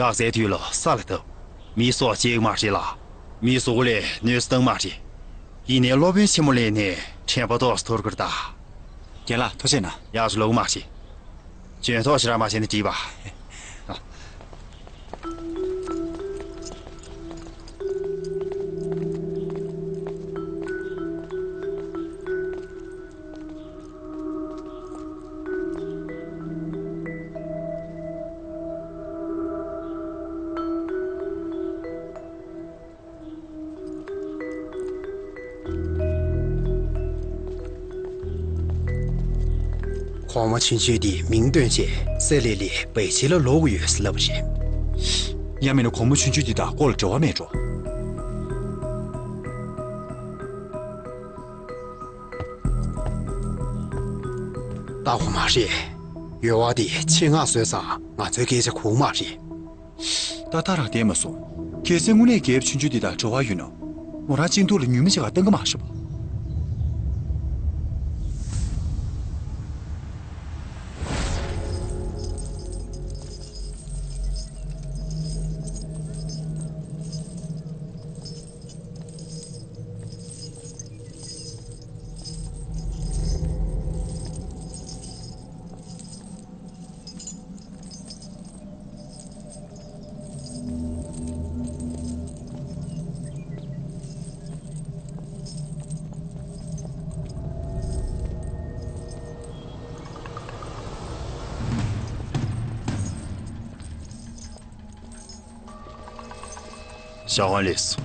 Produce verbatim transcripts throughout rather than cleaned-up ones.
ཡག་ཟས་དུས་ལ་ས་ལ་བཏབ། མི་སྲོག་སྐྱེལ་གི་མ་རེད་ལ། མི་སྲོག་ལས་གནོད་སྟངས་མ་རེད། ཡིན་ནའི་སློབ་དཔོན་ཆེན་མོ་ལས་ནས་ཕྲན་བུ་ཏོག་ཙམ་ཐོར་གི་རེད་ད། རྒན་ལགས་ཐུགས་རྗེ་གནང་། ཡག་ཅིག་ལོག་མ་བྱེད། གྱོན་ཐོག་ཞེ་དྲག་མ་བྱས་ན་འགྲིག་པ། གོང་མ་ཆུང་ཆུང་དེའི་མིང་བཏོན་བྱས་སེ་ལེ་ལེ་བེ་ཆི་ལ་ལོག་གི་ཡོད་ཟེར་ལབ་པ་རེད། ཡང་མིན་ན་གོང་མ་ཆུང་ཆུང་དེ་དག་སྐོར་ལ་འབྲེལ་བ་མེད་འགྲོ། ལྟ་དགོས་མ་རེད། ཡོལ་བ་དེ་ཆེད་མངགས་བཟོས་ཙང་ང་ཚོའི་སྐད་ཆ་གོ་གི་མ་རེད། ད་ལྟ་རང་བསྡད་མ་སོང་། གལ་སྲིད་དངོས་གནས་རྒྱལ་པོ་ཆུང་ཆུང་འདི་དང་འབྲེལ་བ་ཡོད་ན། མོ་རང་གཅིག་ཐུག་ལ་ཉུལ་མི་ཞིག་ག་བཏང་གི་མ་རེད་པ། ཞའོ་ཧུན་ལེགས་སོ།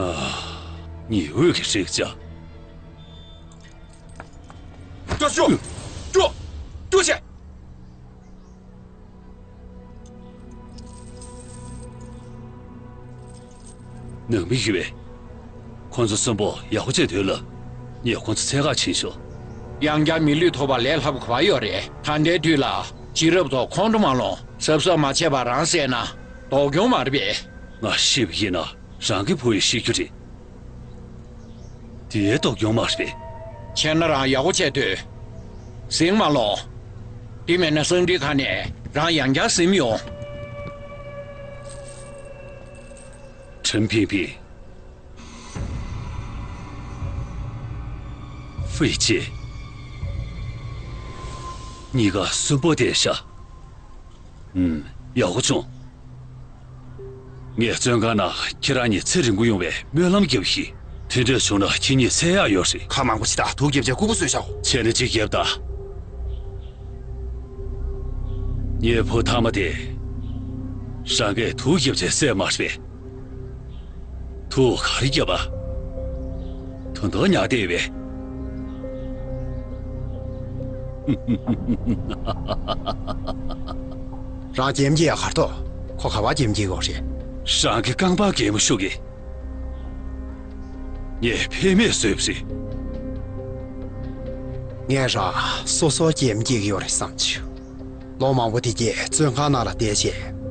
ཨ། ཉི་འོད་ཀྱི་རེག་བྱ། སྐྱོ་ཤོག་སྐྱོ། སྐྱོ་ཤོག་ནང་མི་ཡོད་པས། ཁོང་ཚོ་གསོན་པོ་ཡག་པོ་བྱས་སྡོད་ལ། ངས་ཁོང་ཚོ་འཚོལ་ག་ཕྱིན་ཤོག་ཡང་བསྐྱར་མི་ལུས་ཐོབ་པ་ལས་སླ་པོ་ག་པར་ཡོད་རེད། ད་ལྟའི་དུས་ལ་རྗེས་རབས་ཚོ་ཁོང་ཁྲོ་མ་ལངས། གཟབ་གཟབ་མ་བྱས་པ་རང་བསད་ན་སྡུག་གྱོང་མ་རེད་པས། ང་ཤི་བ་ཡིན་ན་རང་གི་བུ་ཡིས་ཤི་རྒྱུ་རེད། དེའི་སྡུག་གྱོང་མ་རེད་པས། བྱས་ན་རང་ཡག་པོ་བྱས་སྡོད། ཟིང་མ་ལོངས། དེ་མེད་ན་སང་ཁྲིའི་ཁ་ནས་རང་ཡང་བསྐྱར་ཟིན་ཡོང་། ཁྲིན་ཕིང་ཕིང་། ཧྥེ་ཅེ། གཉིས་ཀ་གསོན་པོ་བསྡད་ཤག་ཨུམ། ཡག་པོ་བྱུང་། ངས་བཙོན་ཁང་ནང་ཁྱེད་རང་གཉིས་ཚེ་རིང་པོ་ཡོང་བའི་སྨོན་ལམ་རྒྱབ་ཤིག་དེ་འདྲ་བྱུང་ན་ཁྱེད་གཉིས་ཚེ་ཡག་ཡོད་རེད། ཁ་མང་པོ་བྱེད་དང་། དུག་རྒྱབ་བྱས་ལྐུགས་པ་བཟོས་བཞག་བྱས་ན་གཅིག་རྒྱབ་དང་། ངའི་བུ་ཐ་མ་དེ། རང་གིས་དུག་རྒྱབ་བྱས་བསད་མ་རེད་པས། དུག་ག་རེ་བརྒྱབ་པ། དོན་དག་ཉག་བསྡད་པས། རང་རྒྱལ་མོ་སྐྱེ་ཡག་གར་ཐོག་ཁོ་ག་པར་རྒྱལ་མོ་སྐྱེ་གི་ཡོད་རེད། རང་གི་རྐང་པར་གད་མོ་ཤོར་གི། ངས་ཕན་མེད་བཟོས་པ་རེད། ངས་རང་སོ་སོར་རྒྱལ་མོ་སྐྱེ་གི་ཡོད་རེད་བསམ་བྱུང་། ལོ་མང་པོ་དེ་གས་བཙོན་ཁང་ནང་ལ་བསྡད་བྱས་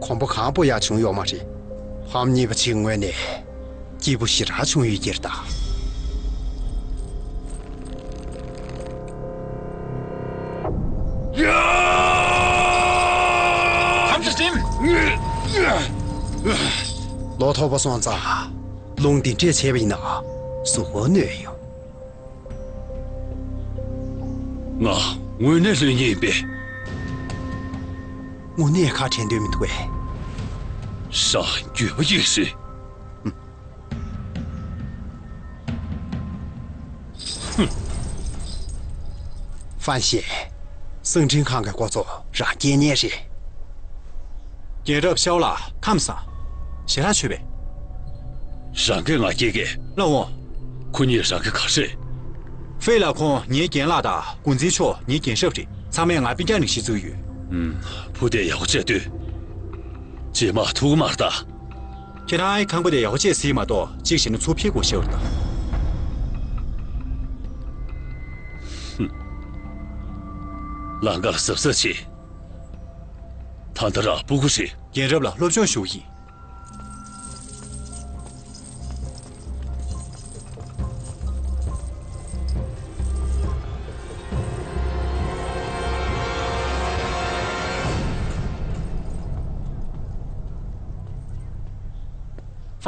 གོམ་པ་གང་སྤོ་ཡག་བྱུང་ཡོད་མ་རེད། ཕམ་གཉིས་པ་གཅིག་ངོས་ནས་སྐྱིད་པོ་ཞེ་དྲག་བྱུང་ཡོད་ཀྱི་རེད་ད། ཐམས་ཅད་ཟིན། ལོ་ཐོག་པ་སོང་ཙང་རླུང་འདི་འདྲས་བྱས་པ་ཡིན་ན་གཟུགས་པོ་གནོད་ཡོང་། ང་དངོས་གནས་ལྷོད་ངེས་ཡིན་པས། དངོས་གནས་ཁ་བྲལ་འདོད་མི་འདུག་པས། ཤ་རྒྱུས་པ་ཡིན་སྲིད། ཧུམ། ཧྥན་ཤེ། གསང་འཕྲིན་ཁང་གི་འགོ་གཙོ་རང་རྐྱེན་ངན་རེད། རྒན་རབས་ཤའོ་ལགས་ཁམས་བཟང་། ཞལ་ལག་མཆོད་པས། རང་གིས་ང་སྐྱེལ་གས། ལགས་འོང་། ཁོ་གཉིས་རང་གི་ག་རེ། ཧྥེ་ལགས་ཁོང་ངའི་རྒན་ལགས་དང་འགོ་འཛིན་མཆོག་ངའི་རྒན་ཞབས་རེད། ཚང་མས་ང་སྤུན་ཀྱག་ནང་བཞིན་བརྩི་གི་ཡོད། ཨུམ། བུ་དེ་ཡག་པོ་བྱས་སྡོད། རྗེས་མ་ཐུག་གི་མ་རེད་ད། ཁྱེད་རང་ཨའི་ཁང་པ་དེ་ཡག་པོ་བྱས་གཟིགས་མ་གཏོགས་གཅིག་བྱས་ན་ཚུར་ཕེབས་དགོས་ཤེས་པ་རེད་ད། ལམ་ཁ་ལ་གཟབ་གཟབ་བྱེད། ད་ལྟ་རང་སྤུ་གུ་རེད། རྒན་རབས་ལ་སློབ་སྦྱོང་ཞུ་གི་ཡིན།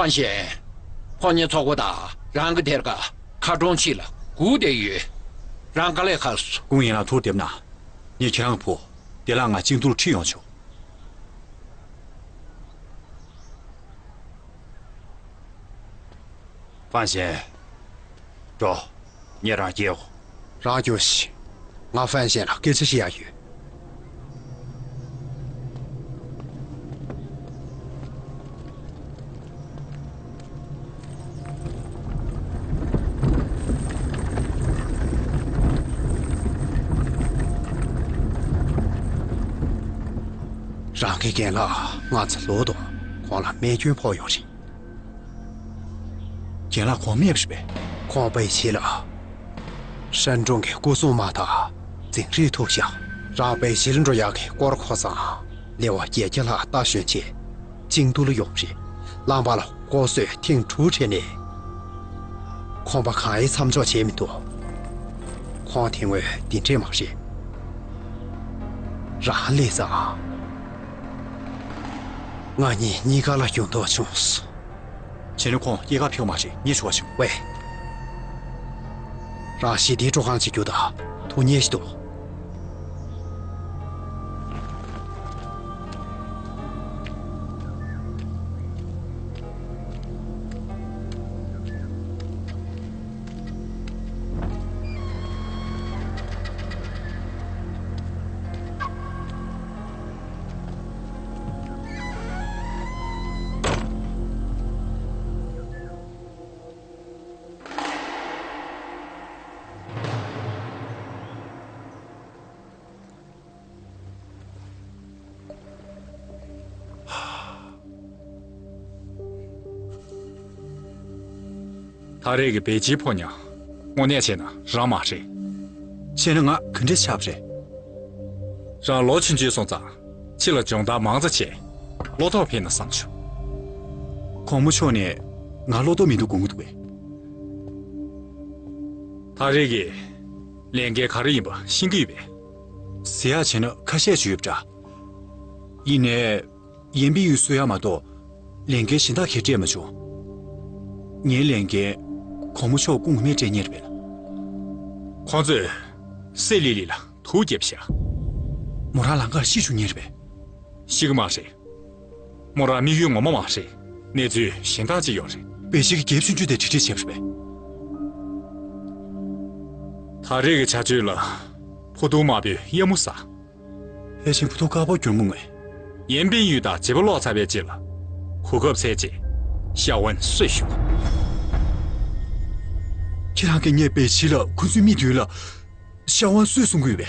ཧྥང་ཞན། ཁོང་གཉིས་ཚོགས་པ་དང་རང་གི་སྡེར་ཁ་མཁར་གྲོང་ཕྱི་ལ་སྒུག་བསྡད་ཡོད། རང་དཀའ་ལས་ཁག་སོང་། ཀུང་ཡན་ལགས་ཐུགས་བདེ་གནང་། ངས་ཁྱེད་རང་གི་བུ་བདེ་བླག་ངང་ཅིང་ཏུའུ་ལ་ཁྲིད་ཡོང་ཆོག་ཧྥང་ཞན། འགྲོ། ངས་རང་སྐྱེལ་འོ། རང་སྐྱོ་ཤི། ང་ཧྥང་ཞན་ལ་སྐད་ཆ་བཤད་ཡ་ཡོད། རང་གི་རྒན་ལགས་ང་ཚོ་ལོག་དང་ཁོང་ལ་རྨས་སྐྱོན་ཕོག་ཡོད་རེད། རྒན་ལགས་ཁོང་རྨས་པ་རེད་པས། ཁོང་པེ་ཅིན་ལ་ཧྲན་ཀྲུང་གི་སྐུ་སྲུང་དམག་དང་འཛིང་རེས་ཐུག་བཞག་རང་པེ་ཅིན་ལ་འགྲོ་ཡག་གི་སྐོར་ཁོ་ཚང་ལེ་བ་བརྒྱད་བརྒྱ་ལྷག་རྟ་ཞོན་བྱས་ཅིང་ཏུའུ་ལ་ཡོང་རེད། ལམ་བར་ལ་ལྐོག་གསོད་ཐེངས་དྲུག་བྱས་ནས་ཁོང་པ་གང་ཡང་མཚམས་འཇོག་བྱས་མི་འདུག་ཁོང་དེ་སྔོན་འདི་འདྲས་མ་རེད། རང་སླེབས་ཙང་། ང་གཉིས་གཉིས་ཀ་ལ་འགྱུར་ལྡོག་བྱུང་སོང་། བྱས་ན་ཁོང་སྐྱེས་སྐར་ཕེབས་མ་རེད། ངས་ཞུ་བ་ཞུ། ཝེ། རང་ཞི་བདེའི་སྤྲོ་ཁང་ཅིག་རྒྱུགས་དང་། ཐུགས་ཉེས་ཤིག་འདུག་ད་རེས་ཀྱི་བེ་ཅིའི་ཕོ་ཉ་དངོས་གནས་བྱས་ན་རང་མ་རེད། བྱས་ན་ང་ག་འདྲས་ཆགས་པ་རེད། རང་ལོ་ཆུང་ཆུང་སོང་ཙང་ཕྱི་ལ་སྦྱོང་བརྡར་མང་ཙམ་བྱས་བློ་ཐོག་ཕེབས་ན་བསམ་བྱུང་། གོང་མ་མཆོག་ནས་ང་བློ་ཐོག་མི་འདུག་དགོངས་ཀྱི་འདུག་པས། ད་རེས་ཀྱི་ལས་འགན་ག་རེ་ཡིན་པ་ཤེས་ཀྱི་ཡོད་པས། ཟེར་ཡག་བྱས་ན་ཁ་ཤས་ཅིག་ཡོད་པ་འདྲ། ཡིན་ནའི། ཡན་པིན་ཡུས་གསོད་ཡག་མ་གཏོགས་ལས་འགན་གཞན་དག་གས་སྤྲད་མ་བྱུང་། ངའི་ལས་འགན་གོང་མ་མཆོག་སྐུ་ངོ་མས་སྤྲད་མཁན་རེད་པས། ཁོང་ཚོས་སེ་ལི་ལི་ལ་དུག་བརྒྱབ་ཤག་མོ་རང་ལམ་ཁར་ཤི་བཅུག་མཁན་རེད་པས། ཤི་གི་མ་རེད། མོ་རང་དམིགས་ཡུལ་ངོ་མ་མ་རེད། གནས་ཚུལ་གཞན་དག་ཅིག་ཡོད་རེད། པེ་ཅིན་གྱི་རྒྱལ་པོ་ཆུང་ཆུང་དེ་དྲི་དྲིས་བྱས་པ་རེད་པས། ད་རེས་ཀྱི་བྱ་སྤྱོད་ལ་ཕོ་བྲང་དམར་པོའི་གཡབ་མོ་ཟ། ཕལ་ཆེར་བུ་ཐུག་དཀར་པོ་གྱུར་མོ་ངོས། ཡན་པིན་ཡུས་དང་བྱེད་པོ་ལོག་ཚར་བའི་རྗེས་ལ་གོ་སྐབས་འཚོལ་རྗེས་ཤའོ་ཝན་གསོད་ཞུ། ཁྱེད་རང་གིས་ངས་པེ་ཅིན་ལ་ཁོ་ཚོའི་མིག་མདུན་ལ་ཤའོ་ཝན་གསོད་གསུང་གི་ཡོད་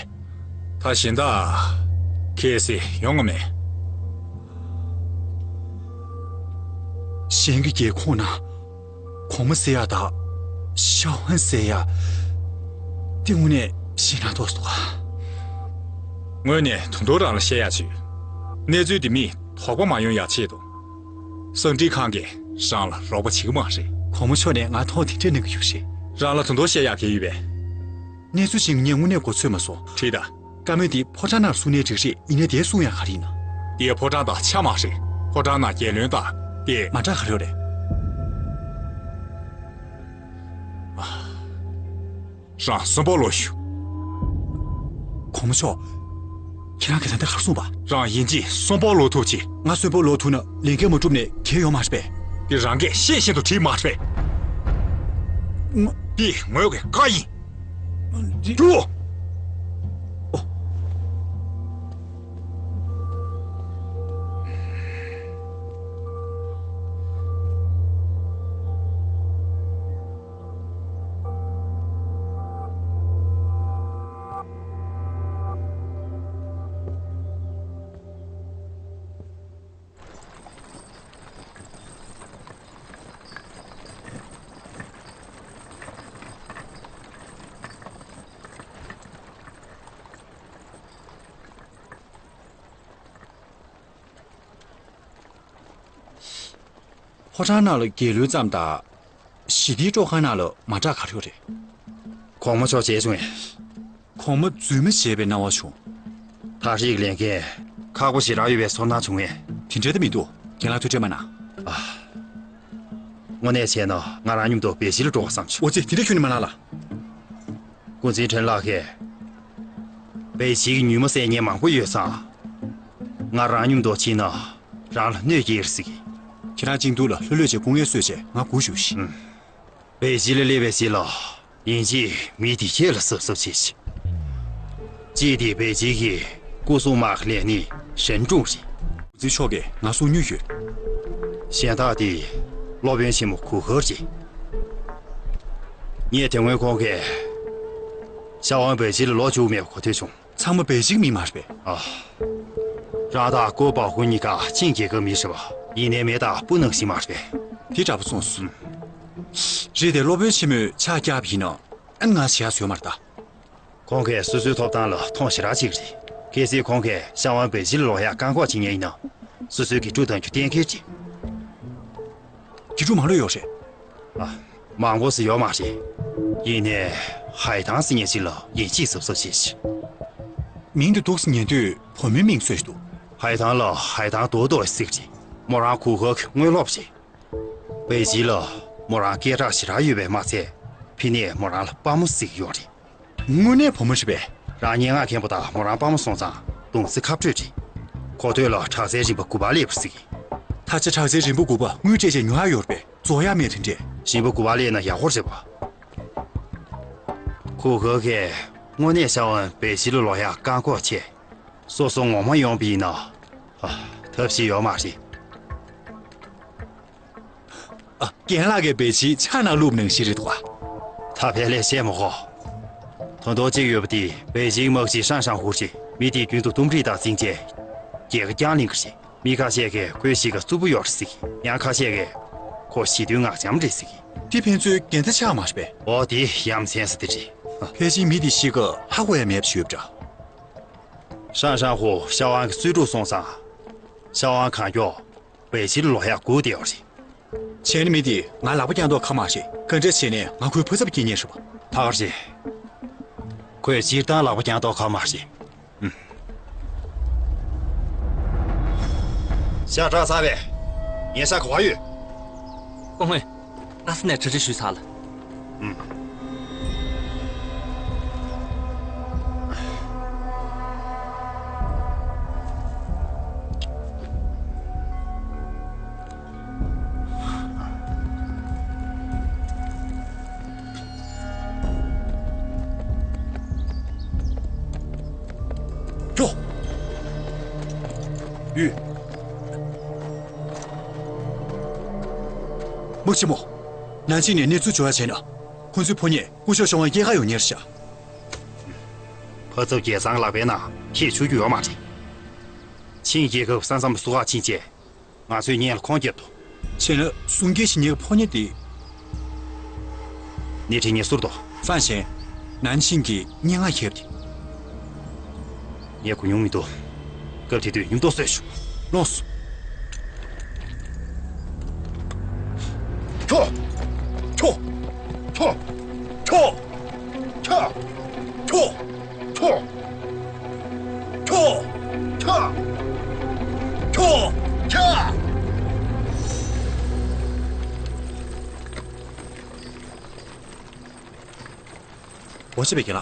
པས། ད་གཞན་དག་གལ་སྲིད་ཡོང་ང་མེད། གཞན་གྱི་རྒྱལ་ཁོངས་ན། གོང་མ་ཟེར་ཡག་དང་ཤའོ་ཝན་ཟེར་ཡག་དེ་དངོས་གནས་ཞེད་སྣང་ཏོག་ཙམ་འདུག་ག་ངོས་ནས་ད་དུང་རང་ལ་བཤད་ཡག་ཅིག་གནས་ཚུལ་འདི་མིས་དོགས་པ་མ་ཡོང་ཡག་ཆེད་དུ། གསང་འཕྲིན་ཁང་གིས་རང་ལ་རོགས་པ་བྱེད་ཀྱི་མ་རེད། གོང་མ་མཆོག་ནས་ང་ཐོག་དེ་འདྲས་གནང་གི་ཡོད་རེད། རང་ལ་ད་དུང་བཤད་ཡག་ག་རེ་ཡོད་པས། གནས་ཚུལ་གཞན་ངས་དངོས་གནས་མགོ་ཚོད་མ་སོང་། དྲིས་དང་། བཀའ་མོལ་འདི་ཕོ་བྲང་ནང་གསུང་ནའི་འགྲིག་རེད། ཡིན་ནའི་དེ་གསུང་ཡག་ག་རེ་ཡིན་ན། འདི་ཕོ་བྲང་དང་ཆ་མ་རེད། ཕོ་བྲང་ནང་རྒྱལ་བློན་དང་དེ། མ་འདྲ་ག་རེ་རེད། རང་གསོན་པོ་ལོག་ཞུ། གོང་མ་མཆོག་ཁྱེད་རང་གིས་ད་ལྟ་ག་རེ་གསུངས་པ། རང་ཡིན་གཅིག་གསོན་པོ་ལོག་ཐུབ་ཅིག་ང་གསོན་པོ་ལོག་ཐུབ་ན་ལས་འགན་མ་འགྲུབ་ནས་གལ་ཡོད་མ་རེད་པས། འདི་རང་གིས་ཤེས་བཞིན་དུ་བྲིས་མ་རེད་པས། ང་། འདི་ངོས་ཀྱི་བཀའ་ཡིན། འདི། འགྲོ། ཕོ་བྲང་ནང་ལ་རྒྱལ་བློན་ཙམ་དང་། ཞི་བདེའི་སྤྲོ་ཁང་ནང་ལ་མ་དྲག་ག་རེ་ཡོད་རེད། གོང་མ་མཆོག་མཇལ་བྱུང་ངས། གོང་མ་རྫུན་མ་བྱས་པའི་སྣང་བ་བྱུང་། ཐག་རིང་ལས་འགན་ཁག་པོ་ཞེ་དྲག་ཡོད་པའི་ཚོར་སྣང་བྱུང་ངས། དེ་འདྲ་ད་མི་འདུག་རྒན་ལགས་ཐུགས་ཁྲལ་མ་གནང་། ཨ། དངོས་གནས་བྱས་ན་ང་རང་མཉམ་དུ་བེ་ཇིང་ལ་འགྲོ་དགོས་བསམ་བྱུང་། འོ་ཙི་དེ་འདྲ་ཁྱོན་ནས་མ་གནང་ལ། ཀུན་ཚན་ཁྲེན་ལགས་ཀྱིས། བེ་ཇིང་གི་ཉུལ་མ་བསད་མཁན་མང་པོ་ཡོད་ཙང་། ང་རང་མཉམ་དུ་ཕྱིན་ན་རང་ལ་གནོད་སྐྱེལ་སྲིད་ཀྱི། ཁྱེད་རང་ཅིང་ཏུའུ་ལ་ལྷོད་ལྷོད་བྱས་སྐུ་ངལ་གསོས་བྱས་ང་སྒུག་བཞུགས་ཤིག་ཨུམ། བེ་ཇིང་ལ་སླེབས་པའི་རྗེས་ལ་ཡིན་གཅིག་མིན་གཅིག་ཁྱེད་ལ་གཟབ་གཟབ་བྱེད་ཤིག་གཅིག་དེ་བེ་ཇིང་གི་སྐུ་སྲུང་དམག་གི་ལས་སྣེ་ཧྲན་ཀྲུང་རེད། ཀུན་ཚན་མཆོག་གིས་ང་སྲུང་མྱོང་ཡོད། གཞན་དག་དེ་སློབ་དཔོན་ཆེན་མོ་གུ་ཧེ་རེད། ངས་དེ་སྔོན་ཁོང་གིས་ཤ་ཝང་བེ་ཇིང་ལ་ལོག་བཅུག་མེད་པ་གོ་ཐོས་བྱུང་། ཚང་མ་བེ་ཇིང་མི་མ་རེད་པས། ཨ། རང་དང་ཀོ་པའོ་ཧུན་གཉིས་ཀ་ཆིང་རྒྱལ་ཁབ་མི་རེད་པ། ཡིན་ནའི་མེ་དང་སྤུ་ནང་བཞིན་མ་རེད་པས། དེ་འདྲ་པོ་སོང་སོང་། རེད་དེ་སློབ་དཔོན་ཆེན་མོས་ཕྱག་བརྐྱངས་པ་ཡིན་ན་ཨ་ང་བྱས་ཡ་བཟོས་མ་རེད་ད། ཁོང་གིས་སོ་སོའི་ཐོབ་ཐང་ལ་མཐོང་ཞེ་དྲག་ཅིག་རེད། གལ་སྲིད་ཁོང་གིས་ཤ་ཝང་བེ་ཇིང་ལ་ལོག་ཡ་བཀག་འགོག་བྱེད་མཁན་ཡིན་ན། སོ་སོའི་དགེ་ཕྲུག་དང་རྒྱུ་གཏན་འཁེལ་ཅིག་གི་ཕྲུག་མང་ལོས་ཡོད་རེད། ཨ། མང་པོ་ཟེར་ཡོད་མ་རེད། ཡིན་ནའི་ཧའེ་ཐང་ཟེར་མཁན་ཅིག་ལ་ཡིན་གཅིག་གཟབ་གཟབ་བྱེད་ཤིག་མིང་དེ་འདུག་སེ་ཉན་དུས་བུ་མོའི་མིང་བཟོས་ཤིག་འདུག་ཧའེ་ཐང་ལ་ཧའེ་ཐང་རྡོ་རྡོ་ཟེར་གི་རེད། མོ་རང་གུ་ཧེ་གི་དངོས་སློབ་རེད། བེ་ཇིང་ལ་མོ་རང་སྐད་གྲགས་ཞེ་དྲག་ཡོད་པས་མ་ཚད་ཕི་ནས་མོ་རང་ལ་དཔའ་མོ་ཟེར་གི་ཡོད་རེད། དངོས་གནས་བུ་མོ་རེད་པས། རང་སྙན་ངག་མཁན་པོ་དང་མོ་རང་དཔའ་མོ་སོང་ཙང་གདུང་སེམས་ཁ་སྤྲོད་རེད། གོ་ཐོས་ལ་དྲག་རྩལ་རིམ་པ་དགུ་པ་སླེབས་ཟེར་གི། ད་ཆ་དྲག་རྩལ་རིམ་པ་དགུ་པ་དངུལ་སྤྲད་བྱས་ཉོ་ཡག་ཡོད་རེད་པས། རྫོགས་ཡག་མེད་དེ་འདྲས། རིམ་པ་དགུ་པ་སླེབས་ན་ཡག་པོ་རེད་པ། གུ་ཧེ་གིས་དངོས་གནས་ཤ་ཝང་བེ་ཇིང་ལ་ལོག་ཡག་བཀག་འགོག་བྱས། སོ་སོ་ངོ་མ་ཡོང་པ་ཡིན་ན། ཨ། ཐབས་ཤེས་ཡོད་མ་རེད། ཨ། རྒན་ལགས་ཀྱིས་བེ་ཇིང་ཕྱག་ནང་བླུགས་ནང་བཞིན་རེད་འདུག་ག་ད་ཕལ་ལས་བཤད་མི་དགོས། དོན་དག་ཅིག་ཡོད་པ་དེ་བེ་ཇིང་དམག་སྤྱི་ཧྲང་ཧྲང་ཧུ་རེད། མི་དེ་རྒྱུན་དུ་འདུམ་འགྲིག་དང་འཛིང་རྗེས་རྒྱལ་ཁ་རྐྱང་ལེན་གི་རེད། མི་ཁ་ཤས་ཀྱིས་ཁོའི་གཤིས་ཀ་རྩུབ་པོ་ཡོད་རེད་ཟེར་གི། ཡང་ཁ་ཤས་ཀྱིས་ཁོ་ཞི་དུལ་ངག་འཇམ་རེད་ཟེར་གི། དེ་ཕན་ཚུན་འགལ་ཟླ་ཆགས་མ་རེད་པས། འོ་དེ་ཡ་མཚན་ས་དེ་རེད། ཕལ་ཆེར་མི་དེ་གཤིས་ཀ་ཧ་གོ་ཡ་མེད་པ་ཞིག་ཡོད་པ་འདྲ། ཧྲང་ཧྲང་ཧུ་ཤ་ཝང་གི་གསོས་ཕྲུག་སོང་ཙང་། ཤ་ཝང་གང་མགྱོགས་བེ་ཇིང་ལ་ལོག་ཡག་སྒུག་བསྡད་ཡོད་རེད། བྱས་ན་མི་དེ་ང་ལག་པ་བརྐྱང་མདོག་ཁ་མ་ཞིག་ག་འདྲ་བྱས་ནས་ང་ཁོའི་བུ་ཚབ་སྐྱེལ་མཁན་རེད་པ། ད་ག་རེད། ཁོས་སྤྱིར་བཏང་ལག་པ་བརྐྱང་མདོག་ཁ་མ་ཞིག་ཨུམ། ཤ་བཀྲ་ཚར་བས། ངའི་ཤ་ག་པར་ཡོད། སྐུ་ངོ། ལྷ་ས་ནས་གྲ་སྒྲིག་ཞུས་ཚར་ལ། ཨུམ། ཁྱོ། ཡུས། དམག་ཆེན་མོ། ནན་ཅིང་ནས་གནས་ཚུལ་འབྱོར་བ་བྱས་ན། ཁོ་ཚོའི་ཕོ་ཉས་སྐུ་ཞབས་ཤོ་ཝང་སྐྱེལ་ག་ཡོང་མཁན་རེད་ཤག་ཕ་ཚབ་རྒྱལ་ཚང་ལག་པའི་ནང་ཁྱེད་ཆུག་རྒྱུ་ཡོད་མ་རེད། ཆིང་རྒྱལ་ཁབ་ས་མཚམས་སུ་ཁག་ཕྱིན་རྗེས། ང་ཚོས་སྔོན་ལ་ཁོང་བརྒྱབ་ཏོ། བྱས་ན་གསུང་སྐད་ཞིག་ཉན་ཕོ་ཉ་དེ། ནི་ཁྲི་ཉེ་ཟུར་དོ། ཧྥན་ཞན། ནན་ཆིང་གི་སྙན་ངག་ཁྱེར་ཏེ། ངས་གོ་མྱོང་མི་འདུག་སྐབས་དེ་དུས་མྱུར་དུ་གསོད་ཤོག་ལོངས་སོ། ཁྱོ། ཁྱོ། ཁྱོ། ཁྱོ། ཁྱོ། ཁྱོ། ཁྱོ། ཁྱོ། ཁྱོ། ཁྱོ། ཁྱོ། འོ་ཅི་བས་ཀྱི་ལ།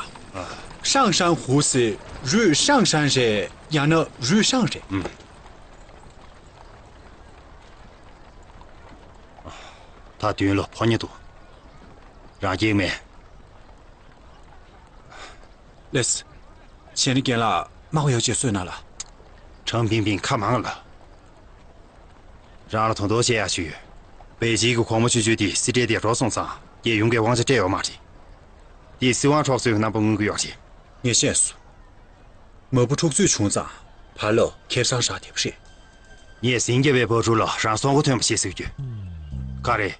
ཧྲང་ཧྲང་ཧུ་སི་རུས་ཧྲང་ཧྲང་རེད། ཡང་ན་རུས་ཧྲང་རེད། ཨུམ། ད་དུང་ལོ་ཕོ་ཉ་འདུག་རང་སྐྱེས་མེད། ལེས། བྱས་ན་རྒན་ལགས་མ་གོ་ཡག་ཅིག་གསོས་གནང་ལ། ཁྲང་ཕིང་ཕིང་ཁ་མང་ལ། རང་ལ་དོ་དོ་བྱེད་ཡག་ཞིག་ཡོད། བེ་ཇིང་གི་གོང་མ་ཆུང་ཆུང་དེ་སི་ཏྲེ་དེ་རོ་སོང་ཙང་རྒྱལ་ཡོངས་ཀྱི་དབང་ཆ་སྤྲད་ཡོད་མ་རེད། དེ་སྲིད་དབང་འཕྲོག་རྩོད་ཀྱི་རྣམ་པ་མངོན་གྱི་ཡོད་རེད། ངས་ཤེས་སོང་། མ་བུ་འཁྲུག་རྩོད་བྱུང་ཙང་བར་ལ་ཁེ་བཟང་རག་བསྡད་པ་རེད། ངས་ཟིང་རྒྱབ་པའི་བ་ཕྲུག་ལ་རང་སྲོག་མགོ་ཐོན་པ་ཞིག་གཟིགས་རྒྱུ། ག་རེ།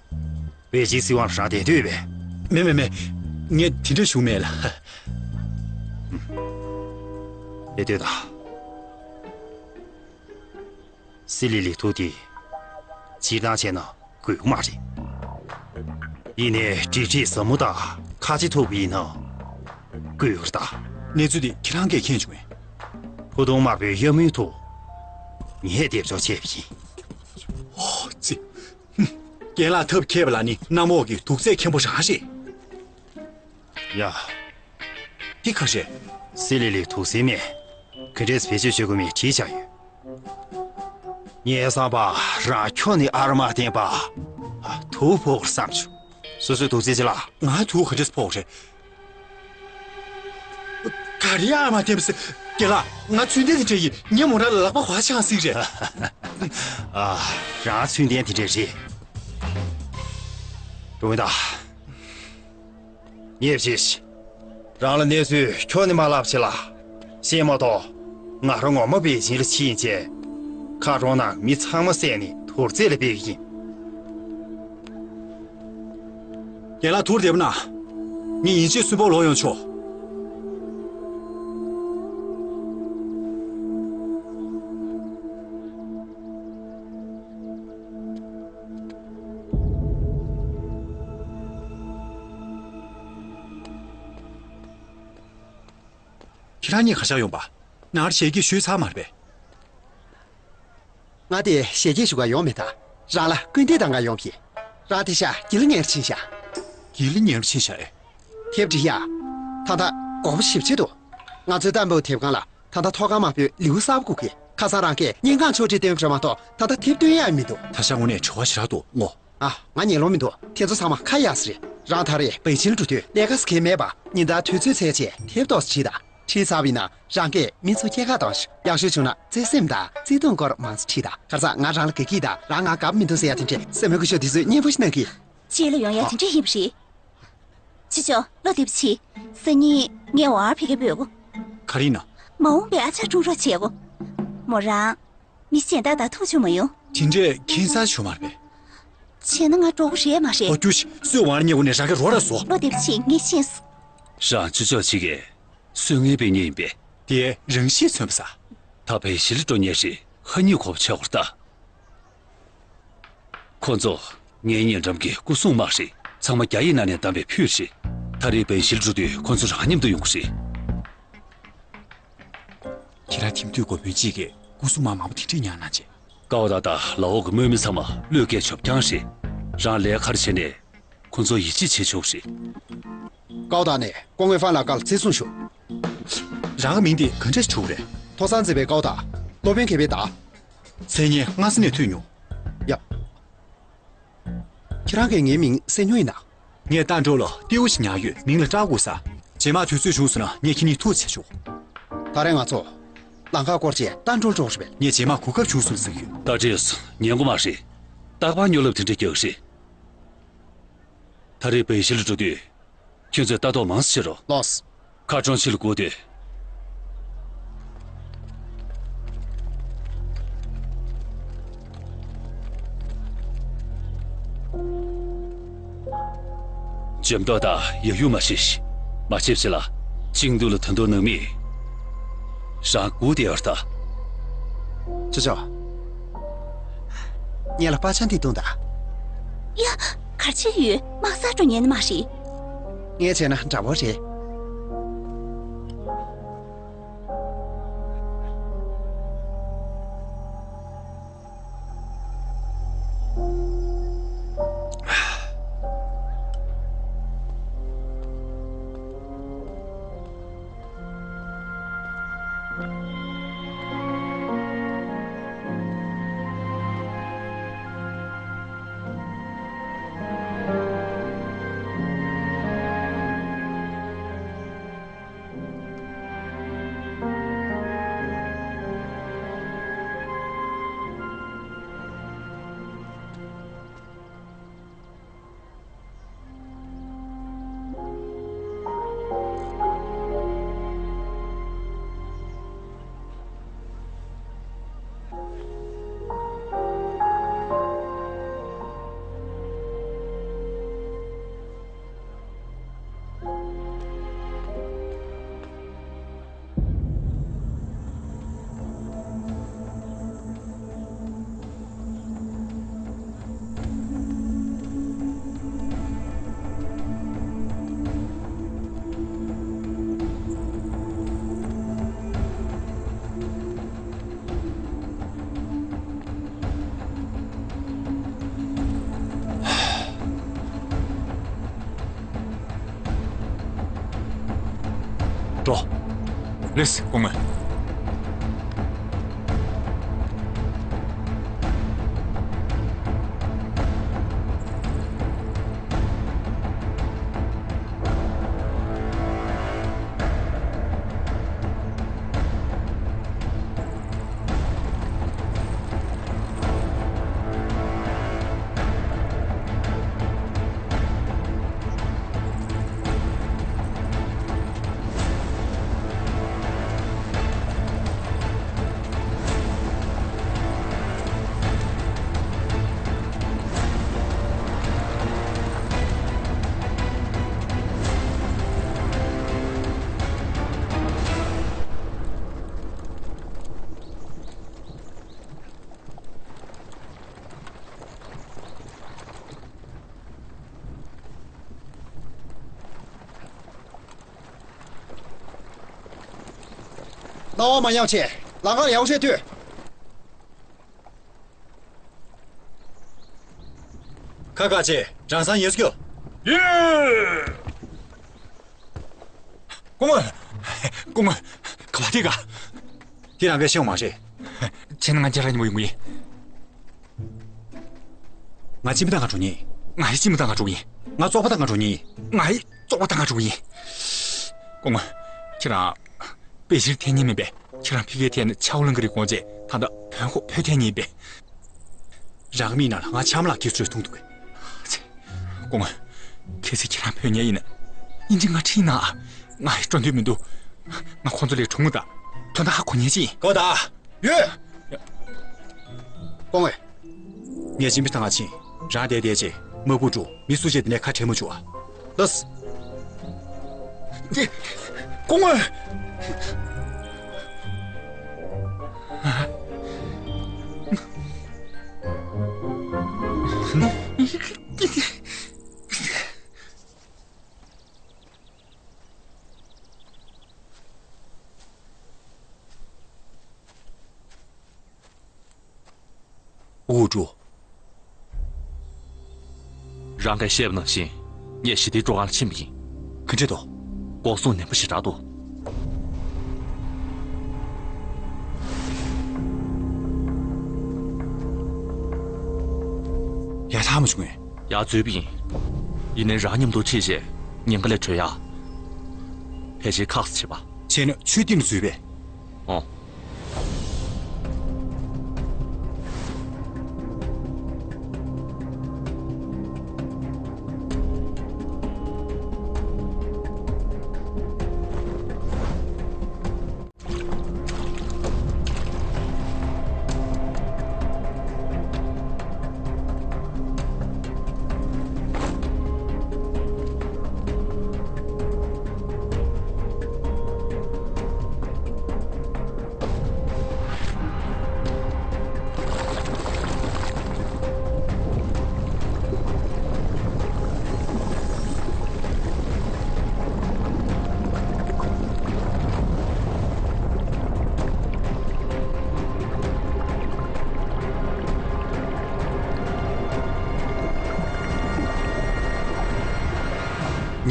བེ་ཇིང་སྲིད་དབང་ལ་རང་བསྡད་འདོད་པས། མེད་མེད་མེད། ངས་དེ་འདྲ་ཞུ་མེད་ལ། དེ་ལྟོས་དང་། སི་ལི་ལི་ཐུ་དེ། སྤྱིར་བཏང་བྱས་ན་ དགོས་ཀྱི་མ་རེད། ཡིན་ནའི་འབྲེལ་འདྲིས་ཟབ་མོ་དང་ཁ་ཆེ་ཐུབ་པ་ཡིན་ན་དགོས་ཀྱི་རེད་ད། གནས་ཚུལ་འདི་ཁྱེད་རང་གིས་མཁྱེན་བྱུང་ངས། ཕུ་ཐུང་དམར་པོའི་གཡབ་མོའི་ཐོག་ངས་སྡེབ་སྦྱོར་བྱས་པ་ཡིན། ཨོ་ཙི། ཧུམ། རྒན་ལགས་ཐབས་མཁས་པ་ལ་ནི་གནམ་འོག་གི་དུག་རྫས་མཁན་པོ་རང་རེད། ཡ། འདི་ག་རེད། སི་ལི་ལི་དུག་སེལ་སྨན། ག་འདྲས་བེད་སྤྱོད་བྱེད་དགོས་མིན་བྲིས་བཞག་ཡོད། ངའི་བསམ་པར་རང་ཁྱོན་ནས་ཨར་མ་བསྟན་པ། དུག་ཕོག་བསམ་བྱུང་། སོ་སོའི་དུག་རྫས་ཅི་ལ། ང་དུག་ག་འདྲས་ཕོག་རེད། ག་རེ་ཨར་མ་བསྟན་པ་ཟེར། རྒན་ལགས། ང་ཚུལ་ལྡན་དེ་འདྲ་ཡིན། ངས་མོ་རང་ལ་ལག་པ་གོ་བ་ཆང་སྲིད་རེད། ཨ། རང་ཚུལ་ལྡན་དེ་འདྲ་རེད། འགྲོ་མི་ད། ངས་བྱས། རང་ལ་གནས་ཚུལ་ཁྱོན་ནས་མ་ལབ་བྱས་ལ། ཤེས་མ་གཏོགས། ང་རང་ངོ་མ་པེ་ཅིན་ལ་ཕྱིན་རྗེས། མཁར་གྲོང་ནང་མི་ཚང་མ་བསད་ནས་དུག་རྫས་ལ་སྦས་ཀྱི་ཡིན། རྒན་ལགས་ཐུགས་བདེ་པོ་གནང་། ངས་ཡིན་གཅིག་མིན་གཅིག་སུན་པོ་ལོག་ཡོང་ཆོག་ཁྱེད་རང་གཉིས་ག་ཤར་ཡོང་པ། ནང་ལ་ཞལ་གྱིས་ཞུས་ཚར་མ་རེད་པས། ང་དེ་ཞལ་གྱིས་ཞུ་ག་ཡོང་མེད་ད། རང་ལ་སྐུལ་འདེད་གཏང་ག་ཡོང་གི། རང་དེ་ཤག་དགེ་ལ་ཉལ་ཕྱིན་ཤག་དགེ་ལ་ཉལ་ཕྱིན་ཤག་ཨེ། དེབ་འབྲི་ཡ། ད་ལྟ་དགོས་པ་ཞེ་པོ་ཅིག་འདུག་ང་ཚོའི་ཏན་པའོ་དེབ་ཁང་ལ་ད་ལྟ་མཐོ་སྒང་དམར་པོའི་ལེའུ་གསར་པ་སྒུག་གི། ཁ་སང་རང་གིས་སྙིང་ཁམས་ཆོག་སྒྲིག་སྟོན་གི་རེད་མ་གཏོགས་ད་ལྟ་དེབ་སྟོན་ཡ་མི་འདུག་ད་ཆ་དངོས་གནས་བྲེལ་བ་ཞེ་དྲག་འདུག་ངོ་། ཨ། ང་ཉན་ལོང་མི་འདུག་དེ་ཚོ་ཚང་མ་ཁ་ཡག་ས་རེད། རང་ད་རེས་པེ་ཅིན་ལ་འགྲོ་དུས་ལས་ཀ་ཟེར་མཁན་མེད་པ། ཉིན་ལྟར་དུས་ཚོད་འཚོལ་བྱས་དེབ་ཏོག་ཙམ་བྲིས་དང་། བྲིས་ཚར་བ་ཡིན་ན་རང་གིས་མི་ཚོ་སྐྱེལ་ཁ་གཏོང་ཤོག་ཡག་ཤོས་བྱུང་ན་བརྩེ་སེམས་དང་བརྩེ་དུང་སྐོར་མང་ཙམ་བྲིས་དང་། ག་རེ་ཟེར། ང་རང་ལ་དགའ་གི་དང་རང་ང་དགའ་པོ་མི་འདུག་ཟེར་ཡ་དེ་འདྲས་སེམས་མ་དགའ་ཤོག་འདི་ཚོས་སྙན་པོ་ཞིག་གནང་གི། ཅེ་ལ་ཡོང་ཡ་དེ་འདྲས་ཡིན་པ་རེད། ཅི་ཅོ་བློ་བདེ་པོ་བྱེད། སང་ཉིན་ངས་འོ་ཨར་ཕ་གིར་འབོད་གོ། ག་རེ་ཡིན་ན། མ་འོངས་པའི་ཨ་ཅག་སྲུང་རོགས་བྱེད་གོ། མོ་རང་། མི་གཞན་དག་དང་ཐུག་ཆོག་མ་ཡོང་། དེ་འདྲས་ཁྱད་མཚར་ཞིག་ཡོད་མ་རེད་པས། བྱས་ན་ང་འགྲོ་གི་རེད་མ་རེད། ཨོ་ཁྱོད་སུས་ཝང་ཉེ་གོ་ནས་རང་གི་རོ་ར་བཟོ། བློ་བདེ་པོ་བྱེད། ངས་ཤེས་སོང་། རང་ཅི་ཅོ་བྱེད་ཀྱི། སུས་ངའི་པེ་ཉེ་ཡིན་པས། དེ་རང་ཤེས་མཚོན་པ་ས། ད་པེ་ཞི་ལི་འགྲོ་ཉེ་རེད། ཧ་ཉིད་གོ་བ་ཆགས་གོ་ད། ཁོ་ཚོ་ངའི་ཉེ་འགྲམ་གྱི་སྐུ་སྲུང་དམག་རེད། ཚང་མ་རྒྱ་ཡིག་ནང་ནས་བདམས་པའི་ཕུད་རེད། ད་རེས་པེ་ཞི་ལི་འགྲོ་དུས་ཁོ་ཚོ་རང་མཉམ་དུ་ཡོང་གི་རེད། ཁྱེད་རང་ཐིམ་དུས་གོ་བོན་གཅིག་གིས་སྐུ་སྲུང་མ་མང་པོ་དེ་འདྲས་ཉར་གནང་བྱས། ཀའོ་ཏ་དང་ལའོ་གི་དམག་མི་ཚང་མ་བློས་འགེལ་ཆོག་རྐྱང་རེད། རང་ལས་ཀ་བྱས་ནས་ཁོ་ཚོ་ཡིད་ཆེས་བྱེད་ཆོག་རེད། ཀའོ་ཏ་ནས་ཀོང་ཝེ་ཧྥང་ལགས་ཀ་ལ་བརྩི་སྲུང་ཞུ། རང་གི་མིང་དེ་ག་འདྲས་ཞིག་གྲུབ་རེད། ཐོ་གསར་མཛད་པའི་ཀའོ་ཏ། སློབ་དཔོན་མཁས་པའི་བདག་སང་ཉིན་སྔ་ས་ནས་ཐོན་མྱོང་། ཡ། ཁྱེད་རང་གིས་ངའི་མིང་གསན་མྱོང་ཡིན་ན། ངས་ལྟ་འགྲོ་ལ་ཏེའུ་ཞིག་ཉར་ཡོད། མིང་ལ་སྐྲག་དགོས་ས། རྗེས་མ་དུས་ཚོད་བྱུང་སོང་ན་ངས་ཁྱེད་གཉིས་ཐུག་བྱ་ཆོག་ད་རེས་ང་ཚོ་ལམ་ཁ་སྐོར་བྱས་ལྟ་འགྲོ་འགྲོ་རེད་པས། ངས་རྗེས་མ་གོ་སྐབས་བྱུང་སོང་བསམ་གྱི་ཡོད། ད་བྲིས་སོང་། ཉན་གོ་མ་རེད། རྟག་པར་སྨྱོ་ལབ་དེ་འདྲ་རྒྱག་རེད། ད་རེས་པེ་ཞི་ལ་འགྲོ་དུས། ཁྱོད་ཚོས་ལྟ་རྟོག་མང་ཙམ་བྱེད་རོགས། ལགས་སོ། མཁར་གྲོང་ཕྱི་ལ་སྒུག་སྡོད། འཇམ་ཏོག་དང་ཡ་ཡུ་མ་བྱེད། མ་བྱེད་ཟེར་ལ། ཅིང་ཏུའུ་ལ་ད་དུང་ནང་མི། རང་སྒུག་བསྡད་ཡོད་ད། ཅོ་ཅོ། ངེད་ལ་པ་ཆང་འདི་བཏུང་དང་། ཡ། ག་རེ་བྱས་ཡོད། དམག་སར་འགྲོ་ཉན་ནི་མ་རེད། ངས་བྱས་ན་འདྲ་པོ་རེད། འགྲོ། ལེས། སྐུ་ངོ། སྣང་བ་མ་ཉམས་ཆེད་ལམ་ཁ་ཡག་པོ་བྱས་སྡོད། ཁ་བཀག་བྱས། གྲང་སང་ཡོད་སྐྱོ། ཡེ། སྐུ་ངོ། སྐུ་ངོ། ག་པར་དེ་ག་དེ་རང་གིས་ཤེས་མ་རེད། ཁྱེད་ང་རྒྱལ་ལ་ཉིན་མོ་ཡོང་གི་ཡིན། ང་སྤྱི་མི་དང་ང་འགྲོ་ཉེ། ང་ཡི་སྤྱི་མི་དང་ང་འགྲོ་ཉེ། ང་ཚོགས་པ་དང་ང་འགྲོ་ཉེ། ང་ཡི་ཚོགས་པ་དང་ང་འགྲོ་ཉེ། སྐུ་ངོ། ཁྱེད་རང་། དཔེ་གཞིར་འཐེན་ཉེ་མིན་པས། ཁྱེད་རང་ཕི་ཁའི་ཐད་ནས་ཆའོ་ལང་གི་རིགས་དགོངས་རྗེས་ད་ལྟ་བོད་ཁོག་བོད་ཐད་ཉེ་པས། རང་མིག་ནང་ལ་ང་ཆམ་ལག་གིས་ཚོས་མཐོང་འདུག་གས། ཚེ། སྐུ་ངོ། གལ་སྲིད་ཁྱེད་རང་ཕོད་ཉེ་ཡིན་ན། ཡིན་གཅིག་ང་ཁྲིད་ན། ང་ཡི་སྤྲོ་འདོད་མི་འདུག་ང་ཁོང་ཚོ་ལས་གྲོངས་ངོ་ད། དོན་དག་ཧ་གོ་ཉེ་ཅི་ཡིན། གོ་ད། ཡོད། སྐུ་ངོ། ངས་སྤྱི་མི་དང་ང་ཕྱིན། རང་བསྡད་བསྡད་ཅེས་དམག་དཔུང་དཀྲུག་མི་སུ་ཆེ་དེ་ནས་ཁ་བྲལ་མ་བཅུག་ཨ། ལགས། སྐུ་ངོ། ཨུ་ཀྲུའུ། རང་གིས་བཤད་པ་ནང་བཞིན་ངས་ཞི་བདེའི་སྤྲོ་ཁང་ལ་ཕྱིན་པ་ཡིན། ག་འདྲས་འདུག་ལྐོག་ཟུང་ནན་པོ་ཞེ་དྲག་འདུག་ཡག་ཐག་མ་བྱུང་ངས། ཡག་བཟོས་པ་ཡིན། ཡིན་ནའི་རང་མཉམ་དུ་ཁྲིད་བྱས་ཉེན་ཁ་ལས་གྲོལ་ཡག་ཕལ་ཆེར་ཁག་ཙམ་བྱེད་པ། བྱས་ན་ཆུ་གཏིང་ལ་འཛུལ་བས། ཨོ།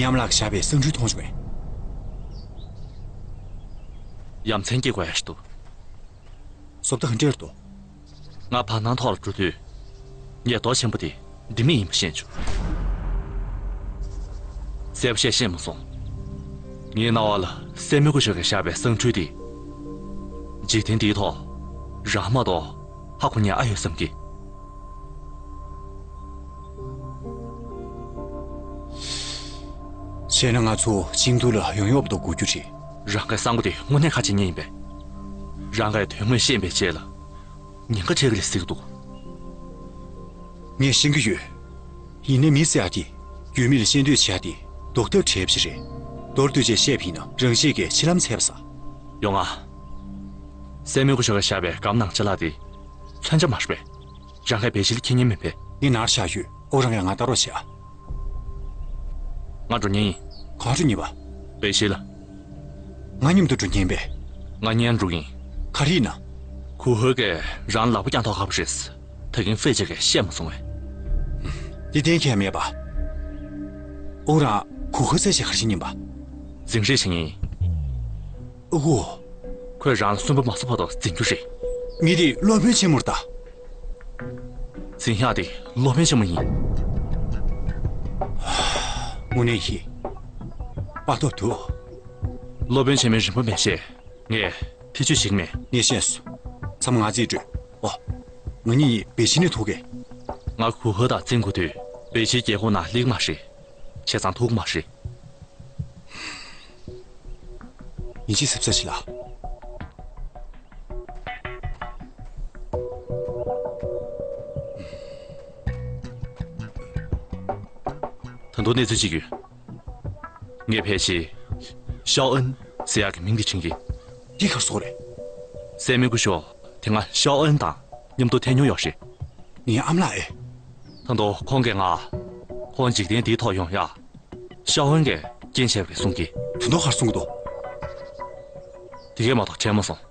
ཉམས་ལག་བཞག་པའི་གསང་འཕྲུལ་མཐོང་བྱུང་བས། ཡ་མཚན་སྐྱེ་དགོས་ཡ་ཞིག་འདུག་བཟོ་ལྟ་ག་འདྲས་འདུག་ང་བར་སྣང་ཐོག་ལ་འགྲོ་དུས། ངས་རྡོ་ཆེན་པོ་དེ་ལྡེ་མིག་ཡིན་པ་ཤེས་བྱུང་། གསལ་པོ་བཤད་ཤེས་མ་སོང་། ངའི་རྣ་བ་ལ་སྲས་མོ་སྐུ་ཞབས་ཀྱིས་བཞག་པའི་གསང་འཕྲུལ་དེ། འཇིག་རྟེན་འདིའི་ཐོག་རང་མ་གཏོགས་ཧ་གོ་མཁན་ཨ་ཡོད་བསམ་གི། བྱས་ན་ང་ཚོ་ཆིང་ཏུའུ་ལ་ཡོང་ཡོག་པ་དང་སྒུག་རྒྱུ་རེད། རང་གི་གསང་པོ་དེ་དངོས་གནས་ཁ་ཕྱེ་མཁན་ཡིན་པས། རང་གིས་དོན་དངོས་ཤེས་པའི་རྗེས་ལ། ཉེན་ཁ་འཕྲད་ཀྱི་རེད་ཟེར་གྱི་འདུག་ངས་ཤེས་ཀྱི་ཡོད། ཡིན་ནའི་མི་ཟེར་ཡག་དེ། ཡུལ་མི་ལ་ཤེས་འདོད་བྱེད་ཡག་དེ། ལྡོག་ཐབས་བྲལ་བ་ཞིག་རེད། མདོར་བསྡུས་བྱས་བཤད་པ་ཡིན་ན་རང་གཤིས་ཀྱིས་འཆི་ལམ་འཚོལ་བ་ཟེར། ཡོང་ང་། སྲས་མོ་སྐུ་ཞབས་ཀྱིས་བཞག་པའི་སྒམ་ནང་ཅ་ལག་དེ། མཚོན་ཆ་མ་རེད་པས། རང་གིས་བེ་ཤི་ལ་འཁྱེར་མཁན་མིན་པས། ངས་ནང་ལ་བཞག་ཡོད། ཨོ་རང་ཡང་ང་ལྟ་རོགས་བྱེད་ཨ། ང་འགྲོ་མཁན་ཡིན། གང་འགྲོ་མཁན་པ། བེ་ཤི་ལ། ང་མཉམ་དུ་འགྲོ་མཁན་པས། ང་གཉིས་འགྲོ་གི་ཡིན། ག་རེ་ཡིན་ན། གུ་ཧུ་གིས་རང་ལག་པ་བརྐྱངས་ཐོག་ཁ་པོ་རེད། ད་གིན་ཧྥེ་ཅེ་གིས་བཤད་མ་སོང་བས། འདི་གཏན་འཁེལ་མེད་པ། ཨོ་རང་གུ་ཧུ་རྩད་ཆས་ག་རེ་བྱེད་མཁན་པ། འཛིང་རེས་བྱེད་མཁན་ཡིན། ཨོ། ཁོས་རང་ལ་སུན་པོ་མ་བཟོ་བར་དུ་འཛིན་རྒྱུ་རེད། མི་དེ་སློབ་དཔོན་ཆེན་མོར་ལྟ། འཛིན་ཡག་དེ་སློབ་དཔོན་ཆེན་མོ་ཡིན། དངོས་གནས་ཡིན། དཔའ་སྟོབས་འདུག། སློབ་དཔོན་ཆེན་མོའི་རིན་པོ་མེད་ཤེས། ངས་ཐེ་བྱུས་བྱེད་ཀྱི་མེད། ངས་ཤེས་སོང་། ཚང་མ་ང་རྩིས་སྤྲོད། ཨོ། ང་གཉིས་པེ་ཅིན་ནས་ཐུག་གས། ང་གུ་ཧེ་དང་ཙིན་གུ་དུས་པེ་ཅིན་རྒྱལ་ཁབ་ནང་སླེབས་མ་རེད། བྱས་ཙང་ཐུག་མ་རེད། ཡིན་གཅིག་གཟབ་གཟབ་བྱེད་ལ། ད་དུང་གནས་ཚུལ་གཅིག་ཡོད། ངས་ཕལ་ཆེར་ཤའོ་ཨན་ཟེར་ཡག་གི་མིང་འདི་དྲན་གྱི། འདི་ག་རེ་ཟེར་དགོས་རེད། སྲས་མོ་སྐུ་ཞབས་དེ་སྔ་ཤའོ་ཨན་དང་མཉམ་དུ་ཐལ་མྱོང་ཡོད་རེད། ངའི་ཨ་མ་ལགས་ཨེ། ད་དུང་ཁོང་གིས་ང་ཁོང་འཇིག་རྟེན་འདིའི་ཐོག་ཡོང་ཡག་ཤའོ་ཨན་གྱིས་རྐྱེན་བྱས་པ་རེད་གསུང་གི། དོན་དག་ག་རེ་གསུང་གི་འདུག། དེ་གས་མ་གཏོགས་དྲན་མ་སོང་།